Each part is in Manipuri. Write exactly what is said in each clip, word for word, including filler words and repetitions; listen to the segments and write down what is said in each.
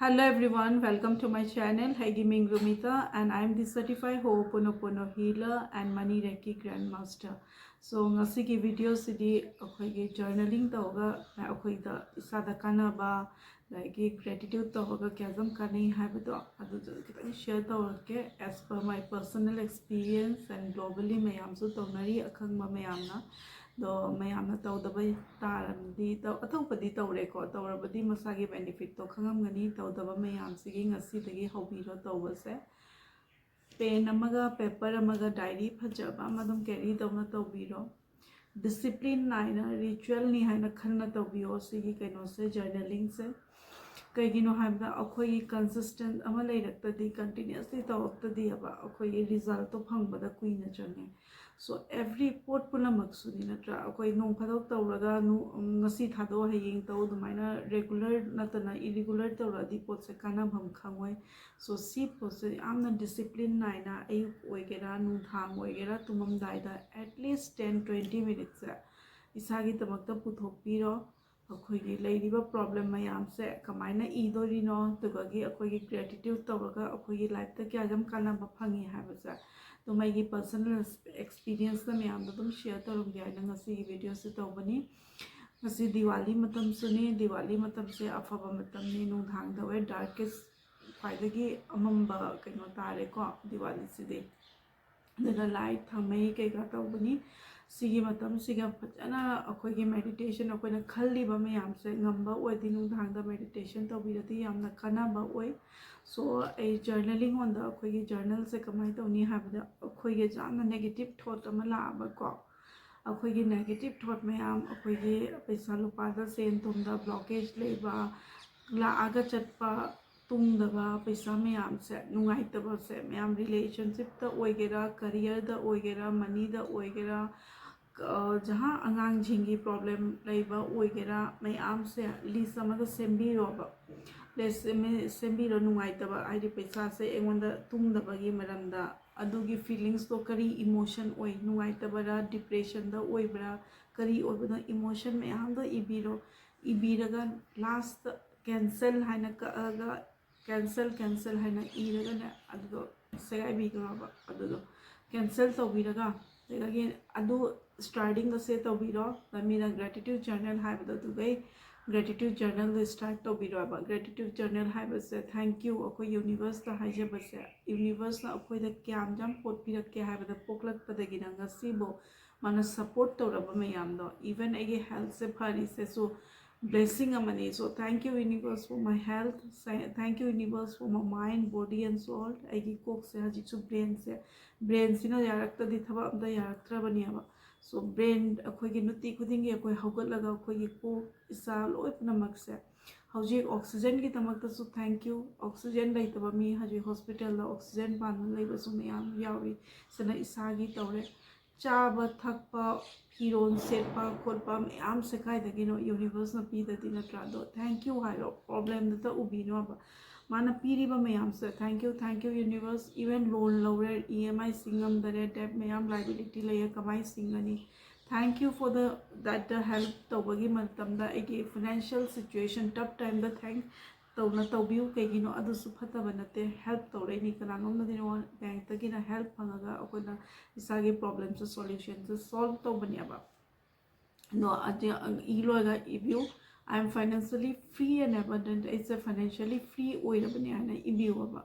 Hello everyone, welcome to my channel. ꯑꯩꯒꯤ ꯃꯤꯡ ꯔꯨꯃꯤꯇꯥ, and I am the certified Ho'oponopono healer and money Reiki grandmaster. So ꯉꯁꯤꯒꯤ video ꯁꯤꯗꯤ ꯑꯩꯈꯣꯏꯒꯤ journaling ꯇꯧꯔꯒ ꯑꯩꯈꯣꯏꯗ ꯏꯁꯥꯗ ꯀꯥꯟꯅꯕ, ꯑꯗꯒꯤ gratitude ꯇꯧꯔꯒ ꯀꯌꯥꯝ ꯀꯥꯟꯅꯩ ꯍꯥꯏꯕꯗꯣ ꯑꯗꯨꯗꯣ ꯈꯤꯇꯪ share ꯇꯧꯔꯛꯀꯦ, as per my personal experience and globally ꯃꯌꯥꯝꯁꯨ ꯇꯧꯅꯔꯤ ꯑꯈꯪꯕ ꯃꯌꯥꯝꯅ꯫ ꯑꯗꯣ ꯃꯌꯥꯝꯅ ꯇꯧꯗꯕ ꯇꯥꯔꯕꯗꯤ, ꯇꯧ-, ꯑꯇꯣꯞꯄꯗꯤ ꯇꯧꯔꯦꯀꯣ, ꯇꯧꯔꯕꯗꯤ ꯃꯁꯥꯒꯤ benefit ꯇꯣ ꯈꯪꯉꯝꯒꯅꯤ꯫ ꯇꯧꯗꯕ ꯃꯌꯥꯝꯁꯤꯒꯤ ꯉꯁꯤꯗꯒꯤ ꯍꯧꯕꯤꯔꯣ ꯇꯧꯕꯁꯦ꯫ Pen ꯑꯃꯒ paper ꯑꯃꯒ diary ꯐꯖꯕ ꯑꯃ ꯑꯗꯨꯝ carry ꯇꯧꯅ ꯇꯧꯕꯤꯔꯣ꯫ Discipline ꯅꯥꯏꯅ ritual ꯅꯤ ꯍꯥꯏꯅ ꯈꯟꯅ ꯇꯧꯕꯤꯌꯣ ꯁꯤꯒꯤ ꯀꯩꯅꯣꯁꯦ, journaling ꯁꯦ꯫ ꯀꯩꯒꯤꯅꯣ ꯍꯥꯏꯕꯗ ꯑꯩꯈꯣꯏꯒꯤ consistent ꯑꯃ ꯂꯩꯔꯛꯇꯗꯤ, continuously ꯇꯧꯔꯛꯇꯗꯤꯕ ꯑꯩꯈꯣꯏꯒꯤ result ꯇꯣ ꯐꯪꯕꯗ ꯀꯨꯏꯅ ꯆꯪꯉꯦ꯫ So every ꯄꯣꯠ ꯄꯨꯝꯅꯃꯛꯁꯨꯅꯤ ꯅꯠꯇ꯭ꯔꯥ? ꯑꯩꯈꯣꯏ ꯅꯣꯡ ꯐꯥꯗꯣꯛ ꯇꯧꯔꯒ ꯅꯣ-, ꯉꯁꯤ ꯊꯥꯗꯣꯛ ꯍꯌꯦꯡ ꯇꯧ ꯑꯗꯨꯃꯥꯏꯅ regular ꯅꯠꯇꯅ irregular ꯇꯧꯔꯛꯑꯗꯤ ꯄꯣꯠꯁꯦ ꯀꯥꯟꯅꯐꯝ ꯈꯪꯉꯣꯏ꯫ So ꯁꯤ ꯄꯣꯠꯁꯦ ꯌꯥꯝꯅ discipline ꯅꯥꯏꯅ ꯑꯌꯨꯛ ꯑꯣꯏꯒꯦꯔꯥ ꯅꯨꯡꯗꯥꯡ ꯑꯣꯏꯒꯦꯔꯥ ꯇꯨꯝꯃꯝꯗꯥꯏꯗ at least ten twenty minutes ꯁꯦ ꯏꯁꯥꯒꯤꯗꯃꯛꯇ ꯄꯨꯊꯣꯛꯄꯤꯔꯣ꯫ ꯑꯩꯈꯣꯏꯒꯤ ꯂꯩꯔꯤꯕ problem ꯃꯌꯥꯝꯁꯦ ꯀꯃꯥꯏꯅ ꯏꯗꯣꯔꯤꯅꯣ, ꯑꯗꯨꯒꯒꯤ ꯑꯩꯈꯣꯏꯒꯤ gratitude ꯇꯧꯔꯒ ꯑꯩꯈꯣꯏꯒꯤ life ꯇ ꯀꯌꯥ ꯌꯥꯝ ꯀꯥꯟꯅꯕ ꯐꯪꯉꯤ ꯍꯥꯏꯕꯁꯦ꯫ ꯑꯗꯨꯝ ꯑꯩꯒꯤ personal experience ꯅ ꯃꯌꯥꯝꯗ ꯑꯗꯨꯝ share ꯇꯧꯔꯝꯒꯦ ꯍꯥꯏꯅ ꯉꯁꯤꯒꯤ video ꯁꯦ ꯇꯧꯕꯅꯤ꯫ ꯉꯁꯤ ꯗꯤꯋꯥꯂꯤ ꯃꯇꯝꯁꯨꯅꯤ, ꯗꯤꯋꯥꯂꯤ ꯃꯇꯝꯁꯦ ꯑꯐꯕ ꯃꯇꯝꯅꯤ, ꯅꯨꯡꯗꯥꯡꯗ ꯑꯣꯏ darkest ꯈ꯭ꯋꯥꯏꯗꯒꯤ ꯑꯃꯝꯕ ꯀꯩꯅꯣ ꯇꯥꯔꯦꯀꯣ ꯗꯤꯋꯥꯂꯤꯁꯤꯗꯤ꯫ ꯑꯗꯨꯅ light ꯊꯥꯟꯃꯩ ꯀꯩꯀꯥ ꯇꯧꯕꯅꯤ꯫ ꯁꯤꯒꯤ ꯃꯇꯝꯁꯤꯒ ꯐꯖꯅ ꯑꯩꯈꯣꯏꯒꯤ meditation, ꯑꯩꯈꯣꯏꯅ ꯈꯜꯂꯤꯕ ꯃꯌꯥꯝꯁꯦ ꯉꯝꯕ ꯑꯣꯏꯗꯤ ꯅꯨꯡꯗꯥꯡꯗ meditation ꯇꯧꯕꯤꯔꯗꯤ ꯌꯥꯝꯅ ꯀꯥꯟꯅꯕ ꯑꯣꯏ꯫ So ꯑꯩ journaling on ꯗ ꯑꯩꯈꯣꯏꯒꯤ journal ꯁꯦ ꯀꯃꯥꯏꯅ ꯇꯧꯅꯤ ꯍꯥꯏꯕꯗ, ꯑꯩꯈꯣꯏꯒꯤ ꯌꯥꯝꯅ negative thought ꯑꯃ ꯂꯥꯛꯑꯕꯀꯣ, ꯑꯩꯈꯣꯏꯒꯤ negative thought ꯃꯌꯥꯝ, ꯑꯩꯈꯣꯏꯒꯤ ꯄꯩꯁꯥ ꯂꯨꯄꯥꯗ, ꯁꯦꯟ ꯊꯨꯝꯗ blockage ꯂꯩꯕ, ꯂꯥꯛꯑꯒ ꯆꯠꯄ, ꯇꯨꯡꯗꯕ ꯄꯩꯁꯥ ꯃꯌꯥꯝꯁꯦ, ꯅꯨꯡꯉꯥꯏꯇꯕꯁꯦ ꯃꯌꯥꯝ, relationship ꯇ ꯑꯣꯏꯒꯦꯔꯥ, career ꯗ ꯑꯣꯏꯒꯦꯔꯥ, money ꯗ ꯑꯣꯏꯒꯦꯔꯥ, ꯑ, ꯖꯍꯥ ꯑꯉꯥꯡꯁꯤꯡꯒꯤ problem ꯂꯩꯕ ꯑꯣꯏꯒꯦꯔꯥ, ꯃꯌꯥꯝꯁꯦ list ꯑꯃꯗ ꯁꯦꯝꯕꯤꯔꯣꯕ꯫ List ꯁꯦꯝꯕꯤ-, ꯁꯦꯝꯕꯤꯔꯣ꯫ ꯅꯨꯡꯉꯥꯏꯇꯕ ꯍꯥꯏꯗꯤ ꯄꯩꯁꯥꯁꯦ ꯑꯩꯉꯣꯟꯗ ꯇꯨꯡꯗꯕꯒꯤ ꯃꯔꯝꯗ, ꯑꯗꯨꯒꯤ feelings ꯇꯣ ꯀꯔꯤ emotion ꯑꯣꯏ, ꯅꯨꯡꯉꯥꯏꯇꯕꯔꯥ, depression ꯗ ꯑꯣꯏꯕ꯭ꯔꯥ, ꯀꯔꯤ ꯑꯣꯏꯕꯅꯣ, emotion ꯃꯌꯥꯝꯗꯣ ꯏꯕꯤꯔꯣ꯫ ꯏꯕꯤꯔꯒ last cancel ꯍꯥꯏꯅ ꯀꯛꯑꯒ cancel cancel ꯍꯥꯏꯅ ꯏꯔꯒꯅꯦ ꯑꯗꯨꯗꯣ ꯁꯦꯒꯥꯏꯕꯤꯈ꯭ꯔꯕ꯫ ꯑꯗꯨꯗꯣ cancel ꯇꯧꯕꯤꯔꯒ ꯑꯗꯒꯤ ꯑꯗꯨ starting ꯑꯁꯦ ꯇꯧꯕꯤꯔꯣ꯫ ꯃꯤꯅ gratitude journal ꯍꯥꯏꯕꯗꯣ ꯑꯗꯨꯒꯩ gratitude journal ꯗꯣ start ꯇꯧꯕꯤꯔꯣꯕ꯫ Gratitude journal ꯍꯥꯏꯕꯁꯦ thank you ꯑꯩꯈꯣꯏ universe ꯇ ꯍꯥꯏꯖꯕꯁꯦ, universe ꯅ ꯑꯩꯈꯣꯏꯗ ꯀꯌꯥꯝ ꯌꯥꯝ ꯄꯣꯠ ꯄꯤꯔꯛꯀꯦ ꯍꯥꯏꯕꯗ ꯄꯣꯛꯂꯛꯄꯗꯒꯤꯅ ꯉꯁꯤꯐꯥꯎ ꯃꯥꯅ support ꯇꯧꯔꯕ ꯃꯌꯥꯝꯗꯣ, even ꯑꯩꯒꯤ health ꯁꯦ ꯐꯔꯤꯁꯤꯁꯨ blessing ꯑꯃꯅꯤ꯫ So thank you universe for my health, thank you universe for my mind, body and soul꯫ ꯑꯩꯒꯤ ꯀꯣꯛꯁꯦ ꯍꯧꯖꯤꯛꯁꯨ brain ꯁꯦ, brain ꯁꯤꯅ ꯌꯥꯔꯛꯇꯗꯤ ꯊꯕꯛ ꯑꯝꯇ ꯌꯥꯔꯛꯇ꯭ꯔꯕꯅꯦꯕ꯫ So brain ꯑꯩꯈꯣꯏꯒꯤ ꯅꯨꯡꯇꯤ ꯈꯨꯗꯤꯡꯒꯤ ꯑꯩꯈꯣꯏ ꯍꯧꯒꯠꯂꯒ ꯑꯩꯈꯣꯏꯒꯤ ꯀꯣꯛ ꯏꯁꯥ ꯂꯣꯏ ꯄꯨꯝꯅꯃꯛꯁꯦ ꯍꯧꯖꯤꯛ oxygen ꯒꯤꯗꯃꯛꯇꯁꯨ thank you꯫ Oxygen ꯂꯩꯇꯕ ꯃꯤ ꯍꯧꯖꯤꯛ hospital ꯗ oxygen ꯄꯥꯟꯗꯨꯅ ꯂꯩꯕꯁꯨ ꯃꯌꯥꯝ ꯌꯥꯎꯔꯤ꯫ ꯁꯤꯅ ꯏꯁꯥꯒꯤ ꯇꯧꯔꯦ꯫ ꯆꯥꯕ ꯊꯛꯄ, ꯐꯤꯔꯣꯜ ꯁꯦꯠꯄ ꯈꯣꯠꯄ ꯃꯌꯥꯝꯁꯦ ꯀꯥꯏꯗꯒꯤꯅꯣ? Universe ꯅ ꯄꯤꯗꯗꯤ ꯅꯠꯇ꯭ꯔꯥ? ꯑꯗꯣ thank you ꯍꯥꯏꯔꯣ, problem ꯗꯨꯇ ꯎꯕꯤꯅꯣꯕ꯫ ꯃꯥꯅ ꯄꯤꯔꯤꯕ ꯃꯌꯥꯝꯁꯦ thank you, thank you universe꯫ Even loan ꯂꯧꯔꯦ, E M I ꯁꯤꯡ ꯉꯝꯗꯔꯦ, debt ꯃꯌꯥꯝ liability ꯂꯩꯌꯦ, ꯀꯃꯥꯏꯅ ꯁꯤꯡꯒꯅꯤ? Thank you for the that the help ꯇꯧꯕꯒꯤ ꯃꯇꯝꯗ ꯑꯩꯒꯤ financial situation tough time ꯗ thank ꯇꯧꯅ ꯇꯧꯕꯤꯌꯨ꯫ ꯀꯩꯒꯤꯅꯣ? ꯑꯗꯨꯁꯨ ꯐꯠꯇꯕ ꯅꯠꯇꯦ, help ꯇꯧꯔꯛꯏꯅꯤ꯫ ꯀꯅꯥꯅꯣꯝꯅꯗꯤ ꯅꯉꯣꯟ bank ꯇꯒꯤꯅ help ꯐꯪꯉꯒ ꯑꯩꯈꯣꯏꯅ ꯏꯁꯥꯒꯤ problem ꯁꯨ solution ꯁꯨ solve ꯇꯧꯕꯅꯦꯕ꯫ ꯑꯗꯣ ꯑꯗꯨ ꯏ ꯂꯣꯏꯔꯒ ꯏꯕꯤꯌꯨ꯫ I am financially free and abundant꯫ ꯑꯩꯁꯦ financially free ꯑꯣꯏꯔꯕꯅꯦ ꯍꯥꯏꯅ ꯏꯕꯤꯌꯨꯕ꯫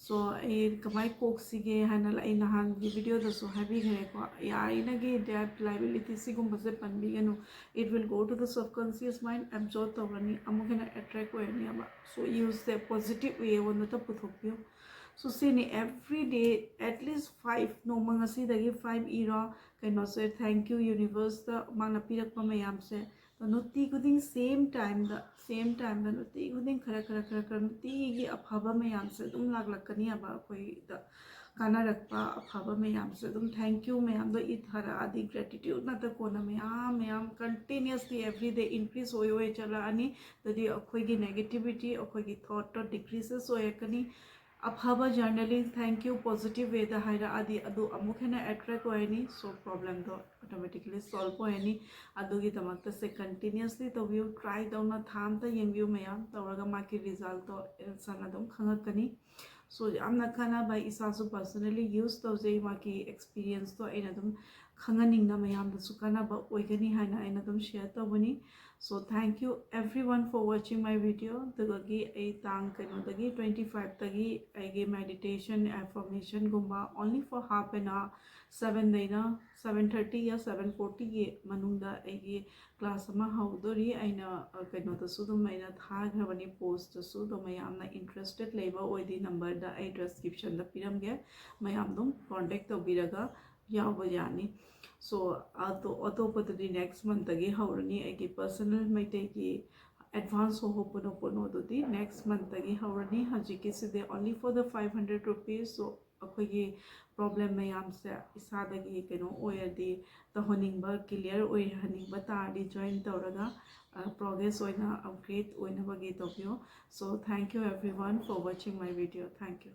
So ꯑꯩ ꯀꯃꯥꯏꯅ ꯀꯣꯛꯁꯤꯒꯦ ꯍꯥꯏꯅ ꯑꯩ ꯅꯍꯥꯟꯒꯤ video ꯗꯁꯨ ꯍꯥꯏꯕꯤꯈ꯭ꯔꯦꯀꯣ꯫ ꯌꯥꯔꯤꯅꯒꯤ debt, liability ꯁꯤꯒꯨꯝꯕꯁꯦ ꯄꯟꯕꯤꯒꯅꯨ꯫ It will go to the subconscious mind, absorb ꯇꯧꯔꯅꯤ, ꯑꯃꯨꯛ ꯍꯦꯟꯅ attract ꯑꯣꯏꯔꯅꯤꯕ꯫ So use ꯁꯦ positive way ꯔꯣꯝꯗ ꯄꯨꯊꯣꯛꯄꯤꯌꯨ꯫ So ꯁꯤꯅꯤ, every day at least five, ꯅꯣꯡꯃ ꯉꯁꯤꯗꯒꯤ five ꯏꯔꯣ꯫ ꯀꯩꯅꯣꯁꯦ, thank you universe ꯇ ꯃꯥꯅ ꯄꯤꯔꯛꯄ ꯃꯌꯥꯝꯁꯦ꯫ ꯅꯨꯡꯇꯤ ꯈꯨꯗꯤꯡ same time ꯗ, same time ꯗ ꯅꯨꯡꯇꯤ ꯈꯨꯗꯤꯡ ꯈꯔ ꯈꯔ ꯈꯔ ꯈꯔ ꯅꯨꯡꯇꯤꯒꯤ ꯑꯐꯕ ꯃꯌꯥꯝꯁꯦ ꯑꯗꯨꯝ ꯂꯥꯛꯂꯛꯀꯅꯤꯕ꯫ ꯑꯩꯈꯣꯏꯗ ꯀꯥꯟꯅꯔꯛꯄ ꯑꯐꯕ ꯃꯌꯥꯝꯁꯦ ꯑꯗꯨꯝ thank you ꯃꯌꯥꯝꯗꯣ ꯏꯊꯔꯛꯑꯗꯤ gratitude ꯅꯠꯇ ꯀꯣꯟꯅ ꯃꯌꯥꯝ ꯃꯌꯥꯝ continuously every day increase ꯑꯣꯏ ꯑꯣꯏ ꯆꯠꯂꯛꯑꯅꯤ꯫ ꯑꯗꯨꯗꯤ ꯑꯩꯈꯣꯏꯒꯤ negativity, ꯑꯩꯈꯣꯏꯒꯤ thought ꯇꯣ decreases ꯑꯣꯏꯔꯛꯀꯅꯤ꯫ ꯑꯐꯕ ꯖꯔꯅꯦꯂꯤ, thank you, positive way ꯗ ꯍꯥꯏꯔꯛꯑꯗꯤ ꯑꯗꯨ ꯑꯃꯨꯛ ꯍꯦꯟꯅ ꯑꯦꯇ꯭ꯔꯦꯛ ꯑꯣꯏꯔꯅꯤ꯫ ꯁꯣ ꯄ꯭ꯔꯣꯕ꯭ꯂꯦꯝꯗꯣ ꯑꯣꯇꯣꯃꯦꯇꯤꯀꯦꯂꯤ ꯁꯣꯜꯕ ꯑꯣꯏꯔꯅꯤ꯫ ꯑꯗꯨꯒꯤꯗꯃꯛꯇ ꯁꯦ ꯀꯟꯇꯤꯅ꯭ꯌꯨꯁꯂꯤ ꯇꯧꯕꯤꯌꯨ, ꯇ꯭ꯔꯥꯏ ꯇꯧꯅ ꯊꯥ ꯑꯃꯇ ꯌꯦꯡꯕꯤꯌꯨ ꯃꯌꯥꯝ, ꯇꯧꯔꯒ ꯃꯥꯒꯤ ꯔꯤꯖꯜꯇꯣ ꯁꯟ ꯑꯗꯨꯝ ꯈꯪꯉꯛꯀꯅꯤ꯫ ꯁꯣ ꯌꯥꯝꯅ ꯀꯥꯟꯅꯕ, ꯏꯁꯥꯁꯨ ꯄꯔꯁꯅꯦꯂꯤ ꯌꯨꯁ ꯇꯧꯖꯩ, ꯃꯥꯒꯤ ꯑꯦꯛꯁꯄꯤꯔꯤꯌꯦꯟꯁꯇꯣ ꯑꯩꯅ ꯑꯗꯨꯝ ꯈꯪꯍꯟꯅꯤꯡꯅ ꯃꯌꯥꯝꯗꯁꯨ ꯀꯥꯟꯅꯕ ꯑꯣꯏꯒꯅꯤ ꯍꯥꯏꯅ ꯑꯩꯅ ꯑꯗꯨꯝ ꯁꯤꯌꯔ ꯇꯧꯕꯅꯤ꯫ So thank you everyone for watching my video. ꯑꯗꯨꯗꯒꯤ ꯑꯩ ꯇꯥꯡ ꯀꯩꯅꯣꯗꯒꯤ, ꯇ꯭ꯋꯦꯟꯇꯤ ꯐꯥꯏꯚꯇꯒꯤ ꯑꯩꯒꯤ ꯃꯦꯗꯤꯇꯦꯁꯟ ꯑꯦꯐꯔꯃꯦꯁꯟꯒꯨꯝꯕ only for half an hour, ꯁꯕꯦꯟꯗꯩꯅ ꯁꯕꯦꯟ ꯊꯥꯔꯇꯤꯒ ꯁꯕꯦꯟ ꯐꯣꯔꯇꯤꯒꯤ ꯃꯅꯨꯡꯗ ꯑꯩꯒꯤ ꯀ꯭ꯂꯥꯁ ꯑꯃ ꯍꯧꯗꯣꯔꯤ꯫ ꯑꯩꯅ ꯑ, ꯀꯩꯅꯣꯗꯁꯨ ꯑꯗꯨꯝ ꯑꯩꯅ ꯊꯥꯈ꯭ꯔꯕꯅꯤ, ꯄꯣꯁꯇꯁꯨ꯫ ꯑꯗꯣ ꯃꯌꯥꯝꯅ ꯏꯟꯇꯔꯦꯁꯇꯦꯠ ꯂꯩꯕ ꯑꯣꯏꯗꯤ ꯅꯝꯕꯔꯗ ꯑꯩ ꯗꯤꯁꯀ꯭ꯔꯤꯞꯁꯟꯗ ꯄꯤꯔꯝꯒꯦ, ꯃꯌꯥꯝ ꯑꯗꯨꯝ ꯀꯣꯟꯇꯦꯛ ꯇꯧꯕꯤꯔꯒ ꯌꯥꯎꯕ ꯌꯥꯅꯤ꯫ ꯁꯣ ꯑꯇꯣꯞꯄꯗꯨꯗꯤ ꯅꯦꯛꯁ ꯃꯟꯇꯒꯤ ꯍꯧꯔꯅꯤ꯫ ꯑꯩꯒꯤ ꯄꯔꯁꯅꯦꯜ ꯃꯩꯇꯩꯒꯤ ꯑꯦꯗꯚꯥꯟꯁ ꯍꯣꯍꯣꯄꯣꯅꯣꯄꯣꯅꯣꯗꯨꯗꯤ ꯅꯦꯛꯁ ꯃꯟꯇꯒꯤ ꯍꯧꯔꯅꯤ꯫ ꯍꯧꯖꯤꯛꯀꯤꯁꯤꯗꯤ only for the five hundred rupees꯫ ꯁꯣ ꯑꯩꯈꯣꯏꯒꯤ ꯄ꯭ꯔꯣꯕ꯭ꯂꯦꯝ ꯃꯌꯥꯝꯁꯦ ꯏꯁꯥꯗꯒꯤ ꯀꯩꯅꯣ ꯑꯣꯏꯔꯗꯤ, ꯇꯧꯍꯟꯅꯤꯡꯕ, ꯀ꯭ꯂꯤꯌꯥꯔ ꯑꯣꯏꯍꯟꯅꯤꯡꯕ ꯇꯥꯔꯗꯤ ꯖꯣꯏꯟ ꯇꯧꯔꯒ ꯄ꯭ꯔꯣꯒ꯭ꯔꯦꯁ ꯑꯣꯏꯅ, ꯑꯞꯒ꯭ꯔꯦꯗ ꯑꯣꯏꯅꯕꯒꯤ ꯇꯧꯕꯤꯌꯣ꯫ So thank you everyone for watching my video. Thank you.